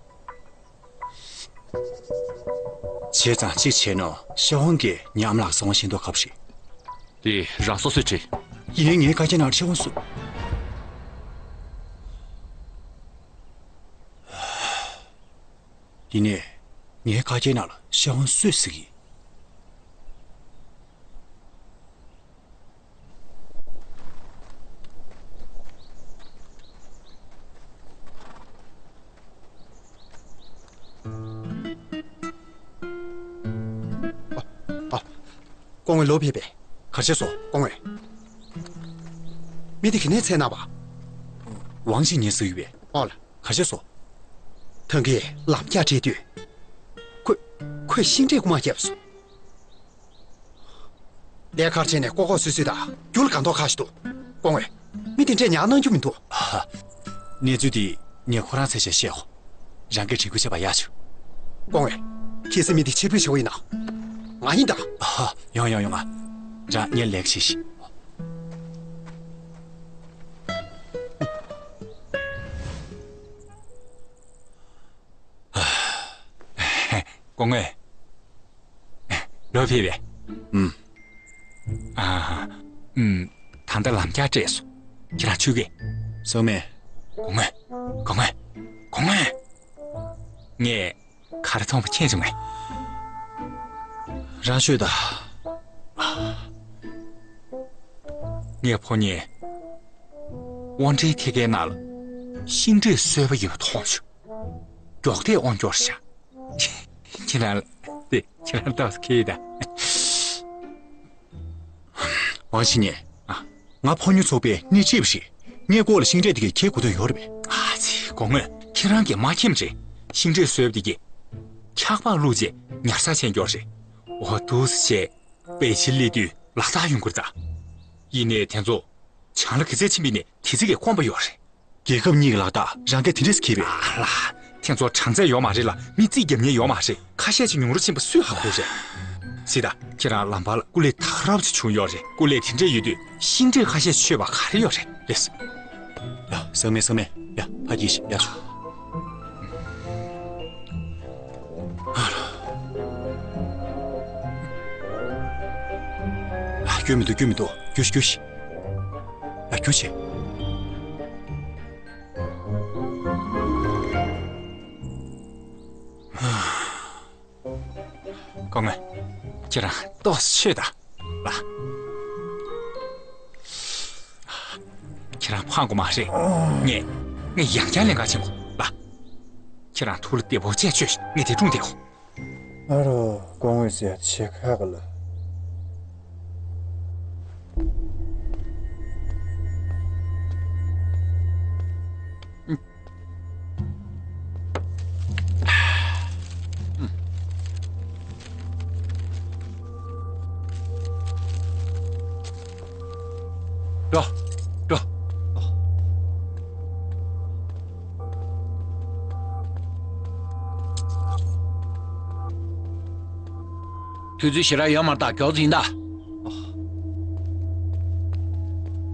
བྱས་ཙང་གཅིག་བྱས་ན་ཤའོ་ཧོན་གྱིས་ངའི་ཨ་མ་ལགས་གསང་བ་བཤད་མདོག་ཁ་པོ་རེད། དེ་རང་སོ་སོས་དྲིས། ཡིན་ནའི་ངའི་བཀའ་རྒྱའི་ནང་ལ་ཤའོ་ཧོན་སུ། ཡིན་ནའི་ངའི་བཀའ་རྒྱའི་ནང་ལ་ཤའོ་ཧོན་སུས་ཟེར་གི། ཨ། ཨ། སྐུ་ངོ་ལོ་ཕེབས་པས། ག་རེ་བྱས་སོང་སྐུ་ངོ། མི་དེ་ག་ནས་འཚོལ་གནང་བ། ཝང་ཞིང་ཉེ་ཟེར་ཡོད་པས། ཨོ་ལ། ག་རེ་བྱས་སོང་། ཐང་གིས་ལམ་རྒྱགས་སྤྲད་དུས། ཁོས་ཁོས་ཤིང་འབྲས་རྐུ་མ་བརྒྱབ་སོང་། ལས་ཀ་བྱས་ནས་ལྐོག་ལྐོག་སུད་སུད་དང་རྒྱུ་ལ་དགའ་མདོག་ཁ་ཞིག་འདུག་སྐུ་ངོ། མི་དེ་འདྲས་ཉར་གནང་རྒྱུ་མི་འདུག། ཧ། གནས་ཚུལ་དེ་ངས་ཁོ་རང་འཚོལ་བྱས་བཤད་འོ། རང་གིས་དྲན་སྐུལ་བྱས་པ་ཡག་བྱུང་། སྐུ་ངོ། ཁྱེད་ཚོས་མི་དེ་ཕྱིར་འབུད་བྱེད་དགོས་ཡིན་ན། ང་ཡིན་ད། ཧ། ཡོང་ཡོང་ཡོང་ང་། རང་ངའི་ལས་ཀ་བྱེད་ཤིག། སྐུ་ངོ། ལོ་ཕེབས་པས། ཨུམ། ཨ། ཨུམ། ད་ལྟ་ལམ་རྒྱགས་སྤྲད་སོང་། ཁྱེད་རང་ཆོས་ཀས། སོང་མེད། སྐུ་ངོ། སྐུ་ངོ། སྐུ་ངོ། ངས་ག་རེ་མཐོང་བ་མཁྱེན་བྱུང་ངས། རང་ཤོད་ད། ངས་ཕོ་ཉས་དབང་འབྲེལ་ཐད་ཀའི་ནང་ལ་ཤིང་འབྲས་སོས་པ་ཡོད་པ་མཐོང་བྱུང་། མགྱོགས་དེ་དབང་སྐྱོར་བྱ། ཁྱེད་རང་ལ་དེ་ཁྱེད་རང་ཏོག་ཙམ་ཁེལ་ད། ཝང་ཞིང་ཉེ། ཨ། ང་ཕོ་ཉོ་ཚོགས་པའི་སྣེ་ཁྲིད་པ་ཞིག་ངའི་སྐོར་ལ་ཤིང་འབྲས་དེ་གའི་ཁྱེར་དགོས་དོན་ཡོད་རེད་པས། ཨ་ཙི། སྐུ་ངོ། ཁྱེད་རང་གིས་མ་མཁྱེན་པ་རེད། ཤིང་འབྲས་སོས་པ་དེ་གའི་འཁྱག་པ་བླུགས་རྗེས་ཉར་ཚགས་བྱས་མགྱོགས་རེད། འོ་འདུག་སེ་བྱས་པེ་ཅིན་སླེབས་དུས་ལག་རྟགས་ཡོང་གི་རེད་ད། ཡིན་ནའི་དེ་ཚོ་བྱང་ལ་གི་ཚད་ཕྱིན་པ་ནས་དེ་ཚིག་གིས་སྐོམ་པ་ཡོད་རེད། རྒྱལ་ཁབ་གཉིས་ཀྱི་ལག་རྟགས་རང་གིས་དེ་འདྲས་སེ་འཁྱེར་བས། ཨ་ལ། དེ་ཚོ་གྲངས་ཚད་ཡོད་མ་རེད་ལ། མི་རྩིས་རྒྱབ་མཁན་ཡོད་མ་རེད། ཁ་ཤས་ཅིག་ཉུང་རུ་ཕྱིན་པ་སུས་ཧ་གོ་རེད། སྲིད་ད། ཁྱེད་རང་ལམ་བར་ལ་སྐུ་ལས་དག་རབ་ཅིག་བྱུང་ཡོད་རེད། སྐུ་ལས་དེ་འདྲས་ཡོད་དུས་ཤིང་འབྲས་ཁ་ཤས་མཆོད་པ་ག་རེ་ཡོད་རེད། ལགས་སོ། ཡ། ཟང་མེད་ཟང་མེད། ཡ། ཕ་གི་ཤི། ཡ་ཤོག། ཨ། སྐྱོན་མི་འདུག། སྐྱོན་མི་འདུག། རྒྱུགས་ཤིག། རྒྱུགས་ཤིག། ཡ། རྒྱུགས་ཤིག། སྐུ་ངོ། ཁྱེད་རང་ཏོག་ཙམ་མཆོད་ད། ལགས། ཁྱེད་རང་ཕངས་དགོས་མ་རེད། ངས། ངས་ཡང་བསྐྱར་ལེན་ག་བྱེད་དགོས། ལགས། ཁྱེད་རང་ཐུགས་ལ་བདེ་པོ་བྱས་མཆོད་ཤིག། ངས་དེ་སྲུང་བསྡད་དགོས། ཨ་རོ། སྐུ་ངོ་ཟེར་ཡ་ཆེ་ཁག་ག་ལ། འགྲོ། འགྲོ། དུས་ཚོད་ཞེ་དྲག་ཡོད་མ་རེད་ད། མགྱོགས་ཙམ་ཡིན་ད།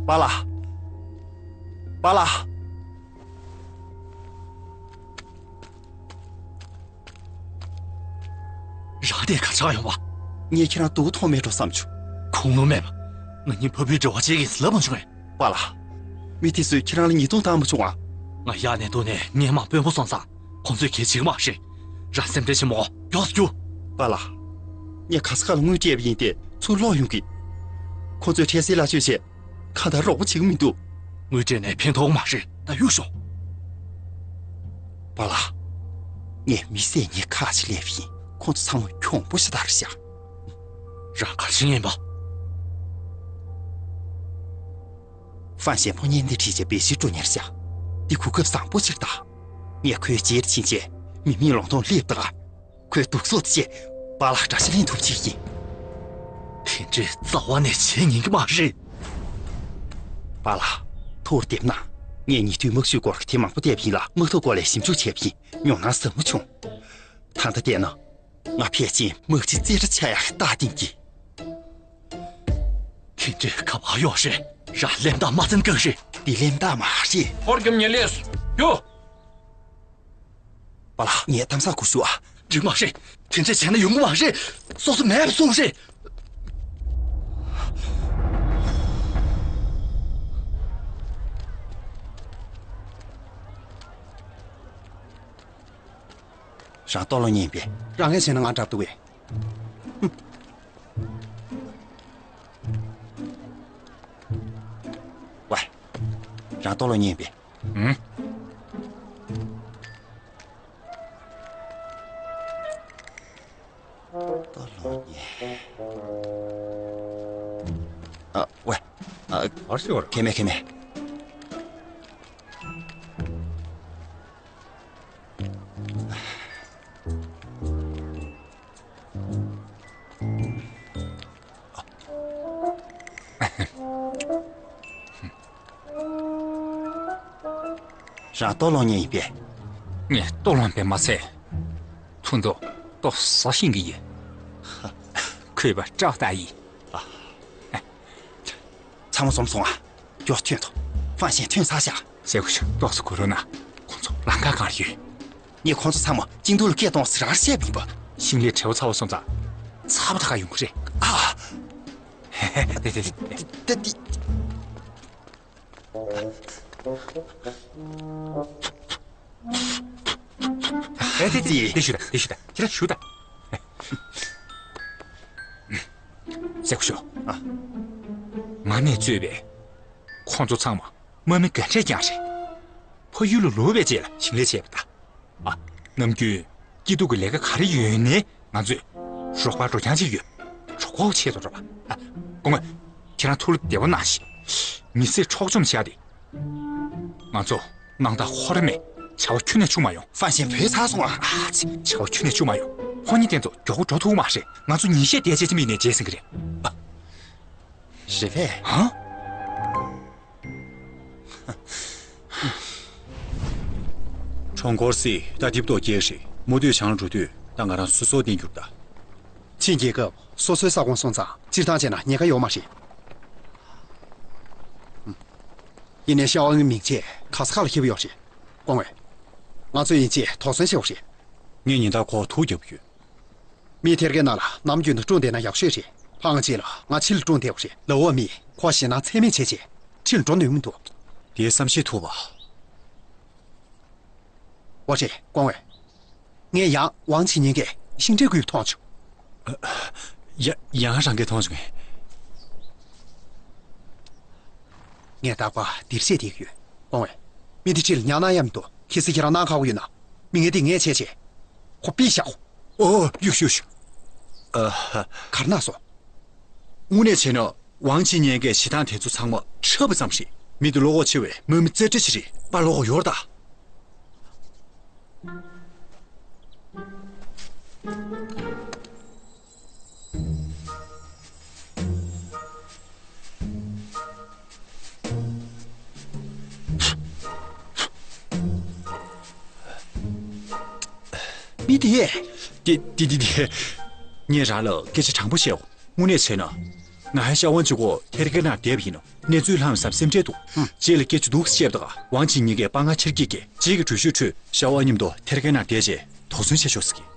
པཱ་ལགས། པཱ་ལགས། རང་དེ་ག་ཆགས་ཡོང་བ། ངས་ཁྱེད་རང་སྡུག་པོ་མཐོང་མེད་འགྲོ་བསམ་བྱུང་། ཁུངས་ལུང་མེད་པ། ང་གཉིས་ཕ་བུའི་འབྲེལ་བ་བཅད་ཀྱིས་ལབ་མ་བྱུང་ངས། པཱ་ལགས། མི་དེ་ཚོས་ཁྱེད་རང་ལ་ཉེས་རྡུང་བཏང་མ་བྱུང་ང་། ང་ཡག་ནས་འདུག་ནས་ངའི་མ་དཔོན་པོ་སོང་ཙང་ཁོང་ཚོས་གལ་ཆེ་གི་མ་རེད། རང་སེམས་ཁྲལ་བྱེད་མོ་མགྱོགས་སུ་རྒྱུགས། པཱ་ལགས། ངས་ག་ས་ག་ལ་དངུལ་སྤྲད་པ་ཡིན་ཏེ་ཚུར་སློག་ཡོང་གི། ཁོང་ཚོས་འཕྲལ་སེལ་ལ་བཅོས་བྱས་གང་ལྟར་རོགས་པ་བྱེད་ཀྱི་མི་འདུག་དངུལ་སྤྲད་ནས་ཕན་ཐོགས་མ་རེད། ད་གཡུག་ཤོག་པཱ་ལགས། ངས་མི་བསད་ཉེས་ཁག་ཅིག་སླེབས་པ་ཡིན། ཁོང་ཚོ་ཚང་མ་གྱོང་པོ་ཞེ་དྲག་རེད་ཤག་རང་ག་རེ་བྱེད་ངེས་པ། ཧྥན་ཞན་ཕོ་ཉན་འདི་བྲིས་བྱས་བེད་སྤྱོད་འགྲོ་ཉེར་བཞག་འདི་གོ་སྐབས་བཟང་པོ་ཕྱིར་བཏང་། ངས་ཁོའི་རྗེས་ཕྱིན་བྱས་མི་མེད་ལུང་སྟོང་སླེབས་དང་། ཁོའི་སྡུག་སོགས་དེ་བྱས་པཱ་ལགས་དགྲ་ཤ་ལེན་ཐུབ་ཅིག་ཡིན། དེ་འདྲའི་རྩ་བ་ནས་བྱེད་ཉན་གི་མ་རེད། པཱ་ལགས། ཐུགས་བདེ་པོ་གནང་། ངས་ཉེ་དུས་དམག་ཇུས་སྐོར་གྱི་དེབ་མང་པོ་བལྟས་པ་ཡིན་ལ་དམག་འཐབ་སྐོར་ལ་ཞིབ་འཇུག་བྱས་པ་ཡིན། མྱོང་སྣང་ཟབ་མོ་བྱུང་། ད་ལྟ་བལྟས་ན། ང་ཕལ་ཆེར་དམག་སྤྱི་རྩེ་གྲ་ཆགས་ཡག་གི་རྟགས་བསྟན་གྱི། དེ་འདྲའི་ཁ་བ་གཡོག་རེད། རང་གླེན་རྟགས་མ་བཙན་གང་རེད། འདི་གླེན་རྟགས་མ་རེད། ཧོར་གྱི་ཉེ་ལས་རྒྱུ། པཱ་ལགས་ངས་གཏམ་བཟང་གོ་ཞུ་ཨ། འགྲིག་མ་རེད། དེ་འདྲ་བྱས་ན་ཡོང་གི་མ་རེད། སོ་སོ་མེད་པ་སོང་རེད། རང་ལྟོ་སློང་མཁན་ཡིན་པས། རང་ངས་བྱས་ན་ང་འདྲ་འདུག་གས། ཝེ། རང་ལྟོ་སློང་མཁན་ཡིན་པས། ཨུམ། ལྟོ་སློང་མཁན། ཨ། ཝེ། ཨ། ག་རེ་བྱེད་པ་རེད། ཁེ་མེད་ཁེ་མེད། རང་ལྟོ་སློང་མཁན་ཡིན་པས། ངས་ལྟོ་སློང་བས་མ་ཚད། ཐུགས་མདོག་ལྟོ་ཟ་ཤེས་ཀྱི་ཡོད། ཁོས་པ་སྐྲག་ལྟ་ཡིན། ཚང་མ་འཛོམས་སོང་ཨ། མགྱོགས་ཐོན་ཐོ། ཧྥང་ཞན་ཐོན་ཚར་ཤག་ཟེར་གོ་ཤག་ཏོག་ཙམ་གོ་རོགས་གནང་། ཁོང་ཚོ་ལམ་ཁ་གང་ལ་ཡོད། ངས་ཁོང་ཚོ་ཚང་མ་ཅིང་ཏུའུ་ལ་སྐད་གཏོང་ཟེར་ར་བཤད་པ་ཡིན་པ། ཞིང་ལས་བྲེལ་བ་ཚ་བ་སོང་ཙང་། ཚ་བ་ད་ག་ཡོང་གི་རེད། ཨ། དེ་དེ་དེ། ད་དེ། ཨེ་དེ་དེ་དེ་ཞུ་ད་དེ་ཞུ་ད་ཁྱེད་རང་ཞུ་ད། ཟེར་གོ་ཤག་ཨ། མ་ནས་གཙོས་པའི་ཁོང་ཚོ་ཚང་མ་དམག་མི་རྒན་གྲས་རྐྱང་རེད། ཕ་ཡུལ་ལ་ལོག་པའི་རྗེས་ལ་ཞིང་ལས་བྱས་པ་དང་། ཨ། ནམ་རྒྱུན་སྐྱིད་སྡུག་གི་ལས་ཀ་ག་རེ་ཡོད་ནའི་ང་ཚོས་རོགས་པ་འགྲོ་རྐྱང་ཅིག་ཡོད། གྲོགས་པོ་ཆེད་དུ་རོགས་པ། ཨ། སྐུ་ངོ། ཁྱེད་རང་ཐུགས་ལ་བདེ་བོ་གནང་ཞིག་མི་ཚེ་འཕྲོག་བཅོམ་བྱས་ཏེ། ང་ཚོ་སྣང་དག་ཧོར་མེད་བྱ་བ་ཁྱོན་ནས་བཅུག་མ་ཡོང་། ཧྥང་ཞན་བུད་ཚར་སོང་ཨ། ཨ་ཙི། བྱ་བ་ཁྱོན་ནས་བཅུག་མ་ཡོང་། ཕོ་ཉ་དེ་ཚོ་མགྱོགས་པོ་འགྲོ་ཐུབ་མ་རེད། ང་ཚོ་ཉིན་ཤས་བསྡད་བྱས་ཅི་མིན་ནས་བརྗེད་ཟིན་གི་རེད། ཨ། རེད་པས། ཧ། ཁྲོང་ཁོར་སི་ད་དིབ་ཏོ་སྐྱེས་རེད། མོ་དུས་བྱང་འགྲོ་དུས་ད་ང་རང་སོ་སོ་བསྟན་རྒྱུར་ད། ཕྱིན་རྒྱལ་ཁབ་སོ་སོའི་ས་ཁོངས་སོང་ཙང་སྤྱིར་བཏང་བྱས་ན་ཉེན་ཁ་ཡོད་མ་རེད། ཡིན་ནའི་ཤ་བ་ངའི་མིང་ཆད་ག་ས་ག་ལ་ཁྱབ་ཡོད་རེད། སྐུ་ངོ། ང་ཚོ་ཡིན་ཆད་དོགས་ཟོན་བྱེད་དགོས་རེད། ངས་ཉིན་ལྟར་ཁོར་ཐུག་རྒྱབ་ཀྱི་ཡོད། མི་ཐེར་གའི་ནང་ལ་ནམ་རྒྱུན་དུ་བཀྲུངས་བསྡད་ན་ཡག་ཤོས་རེད། ཕངས་ཅིག་ལ་ང་ཕྱི་ལ་བཀྲུངས་བསྡད་པ་རེད། ལའོ་མི་ཁོ་ཞེད་སྣང་ཚད་མེད་བྱས་བྱས་ཕྱི་ལ་འགྲོ་ནུས་མི་འདུག་དེའི་བསམ་ཤེས་ཐུབ་པ། འོ་རེད་སྐུ་ངོ། ངས་ཡང་ཝང་ཆི་ཉན་གྱི་ཤིང་འབྲས་ཁུར་མཐོང་བྱུང་། ཡ། ཡང་རང་གིས་མཐོང་བྱུང་ངས། ངས་རྟག་པར་འདིར་བཤད་བསྡད་ཀྱི་ཡོད། སྐུ་ངོ། མི་འདི་ཁྲིད་ལ་ཉར་གནང་ཡག་མི་འདུག་གལ་སྲིད་ཁྱེད་རང་གནང་ཁག་པོ་ཡོད་ན། མི་ངན་འདི་ངས་བྱས་བྱས། ཁོ་ཕུད་བཞག་ཨོ། གཡུག་གཡུག་གཡུག་ཨ་ཧ། ག་རེ་གནང་སོང་། དངོས་གནས་བྱས་ན་ཝང་ཆི་ཉན་གྱི་བྱེད་སྟངས་དེ་ཚོ་ཚང་མ་འཁྲབ་པ་ཙམ་རེད། མི་འདི་བློ་ཁོག་ཆེ་བས་དམག་མི་རྩེ་གྲ་ཅིག་རེད། པ་བློ་ཁོག་ཡོད་རེད་ད། མི་དེ། དེ་དེ་དེ་དེ། ངས་རང་ལ་སྐད་ཆ་དྲང་པོ་བཤད། དངོས་གནས་བྱས་ན། ང་ཧའི་ཤ་ཝང་གཅིག་པོ་ཐེར་ཀའི་ནང་བསྡད་པ་ཡིན་ནོ། གནས་ཚུལ་ལྷམ་བསམ་སེམས་ཁྲལ་འདུག་ཧུམ། རྗེས་ལ་སྐད་ཆ་འདུག་བཤད་པ་དང་ཝང་ཆི་ཉན་གྱིས་དཔའ་ངར་ཆེར་སྐྱེད་ཀྱིས་རྗེས་ཀྱི་འགྲུལ་བཞུད་ཁྲོད་ཤ་ཝང་མཉམ་དུ་ཐེར་ཀའི་ནང་བསྡད་རྗེས་དོགས་ཟོན་བྱེད་ཆོག་ཟེར་གྱི།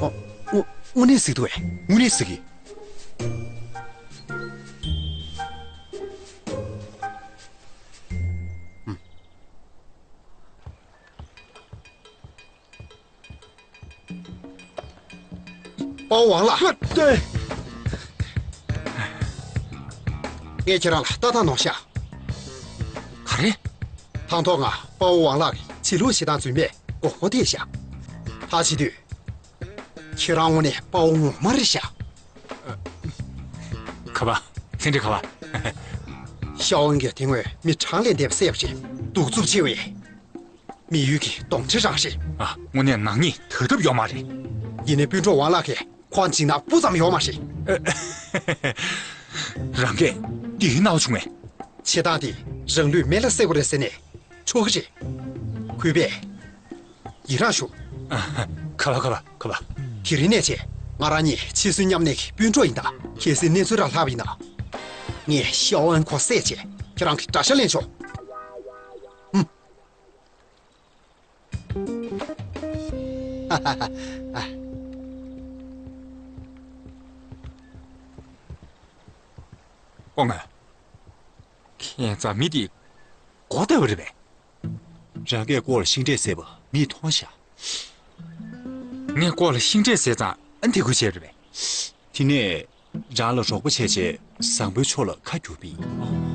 ཨོ། དངོས་དངོས་གནས་ཟིག་འདུག་བས། དངོས་གནས་ཟིག་གི། དཔའ་བོ་ཝང་ལགས། ང་ལྟོས། ངས་ཁྱེད་རང་ལ་ལྟ་སྟངས་གནང་ཤག་ག་རེ། དང་ཐོག་ང་དཔའ་བོ་ཝང་ལགས་ཀྱི་བྱེད་ལུགས་བྱེད་སྟངས་རྫུན་མས་མགོ་སྐོར་ཐེབས་ཤག་ད་བྱེད་དུས། ཁྱེད་རང་དངོས་གནས་དཔའ་བོ་ངོ་མ་རེད་ཤག་ཁ་པ། ལྷན་རྒྱས་ཁ་པ། ཤའོ་ཨན་གྱིས་དེ་སྔོན་མི་གྲངས་ལས་འདས་པ་བསད་པ་རེད། གདུག་རྩུབ་ཆེ་བས། མི་ཡུལ་གྱི་གདོན་འདྲེ་རང་རེད། ཨ། དངོས་གནས་ནག་ཉེས་དག་ཐབས་ཡོད་མ་རེད། ཡིན་ནའི་སྤུན་གྲོགས་ཝང་ལགས་ཀྱིས་ཁོང་འཇིགས་སྣང་སྤུ་ཙམ་ཡོད་མ་རེད། རང་གིས་འདི་རྣ་བ་བྱུང་ངས། བྱེད་སྟངས་དེ་རང་ལུས་མེ་ལ་བསྲེག་པ་རེད་ཟེར་ནས་ཆོག་གི་རེད། གུས་པས་ཡི་རང་ཞུ། ཁ་པ་ཁ་པ་ཁ་པ། དེ་རིང་ནས་བྱས་ང་རང་གཉིས་འཆི་གསོན་མཉམ་གནས་ཀྱི་སྤུན་གྲོགས་ཡིན་ད། གལ་སྲིད་གནས་ཚུལ་རང་ལྷག་པ་ཡིན་ན། ངས་ཤའོ་ཨན་ཁོ་བསད་བྱས་ཁྱེད་རང་གི་དགྲ་ཤ་ལེན་ཆོག་ཧུམ། སྐུ་ངོ། ཁྱེད་ཚོ་མི་དེ་མགོ་བདེ་བ་རེད་པས། རང་གིས་ལྐོག་ལ་ཤིང་འབྲས་བསད་པ་མིས་མཐོང་ཤག་ངས་ལྐོག་ལ་ཤིང་འབྲས་བསད་ཙང་ཨ་འདི་ཁུལ་བྱས་རེད་པས། དེ་ནས་རང་ལ་རོགས་པ་བྱས་བྱས་བཟང་པོའི་ཕྱོགས་ལ་ཁ་བསྒྱུར་པ་ཡིན།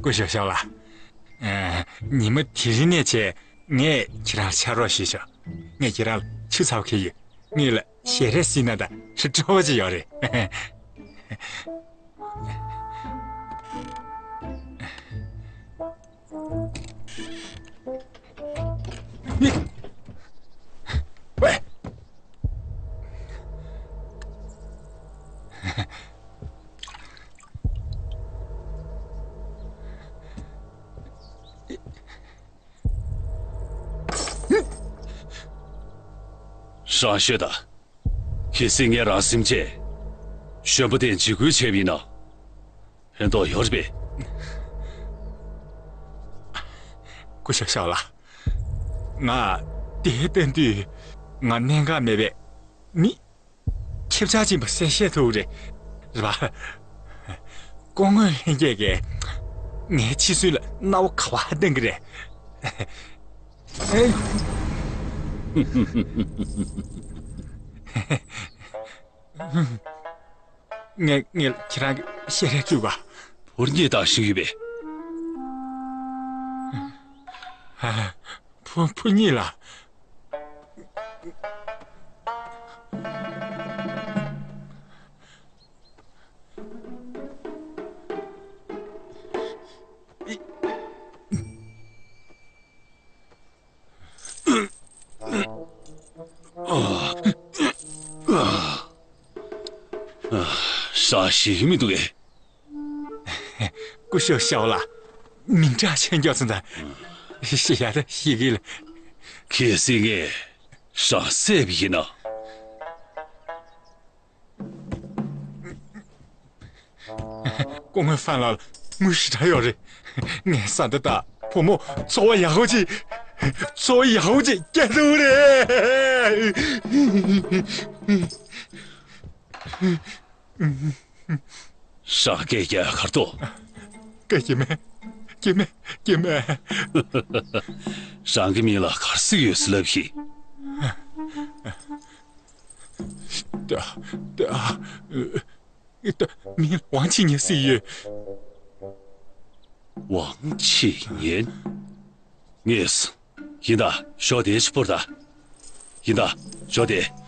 སྐུ་ཞབས་ཤོག་ལགས། ཨ། ཉི་མ་དེ་རིང་ནས་བྱས་ངས་ཁྱེད་རང་ལ་ཕྱག་རོགས་ཞུས་ཆོག་ངས་ཁྱེད་རང་ལ་ཆུ་ཚ་པོ་ཁྱེར་ཡོད། ངེད་ལ་ཞལ་རས་སིལ་ན་དང་སྤྲོ་པོ་ཅིག་ཡོད་རེད། རང་ཤོད་དང་། གལ་སྲིད་ངས་རང་སེམས་ཅན་གཞོན་པ་དེ་འཇིགས་སྐུལ་བྱས་པ་ཡིན་ན། ཕན་ཐོགས་ཡོད་རེད་པས། སྐུ་ཞབས་ཤོག་ལགས། ང་དེ་ལྟ་དུས་ང་གནད་འགག་མེད་པས་མི་ཁྱབ་ཆག་ཅན་པ་གསལ་བཤད་ཐུབ་རེད། རེད་པ། སྐུ་ངོ་ལྷན་རྒྱས་ཀྱིས་ངའི་འཆི་གསོན་ལ་རྣ་བ་ག་པར་གཏོང་གི་རེད། ངས་ངས་ཁྱེད་རང་གི་ཤེས་རེ་བཅུག་ག་བུ་གཉིས་དང་ཞིག་ཡོད་པས། བུ་བུ་གཉིས་ལ། ཧྲ་ཞིག་མི་འདུག་གས། སྐུ་ཞབས་ཤའོ་ལགས། མིང་གྲགས་ཆེན་མགྱོགས་ཙམ་དང་། ཤི་ཡ་ད་ཤི་གི་ལ། གལ་སྲིད་ངས་ཧྲ་བསད་པ་ཡིན་ན། སྐུ་ངོ་ཧྥན་ལགས་དངུལ་ཞེ་དྲག་ཡོད་རེད། ངའི་བཟའ་ཟླ་དང་བུ་མོ་འཚོ་བ་ཡག་པོ་ཅིག་འཚོ་བ་ཡག་པོ་ཅིག་སྐྱེལ་ཐུབ་རེད། ཧྲ་སྐད་རྒྱག་གར་ཐོག་སྐད་རྒྱག་མེད། རྒྱག་མེད། རྒྱག་མེད། རང་གི་མིང་ལ་ག་རེ་ཟེར་གྱི་ཡོད་ཟེར་ལབ་ཤིག་ད་ད་ད་མིང་ཝང་ཆི་ཉན་ཟེར་གྱི་ཡོད། ཝང་ཆི་ཉན། ངེས། ཡིན་ད། ཞོགས་དེ་ཕྱི་པོར་ད། ཡིན་ད། ཞོགས་དེ།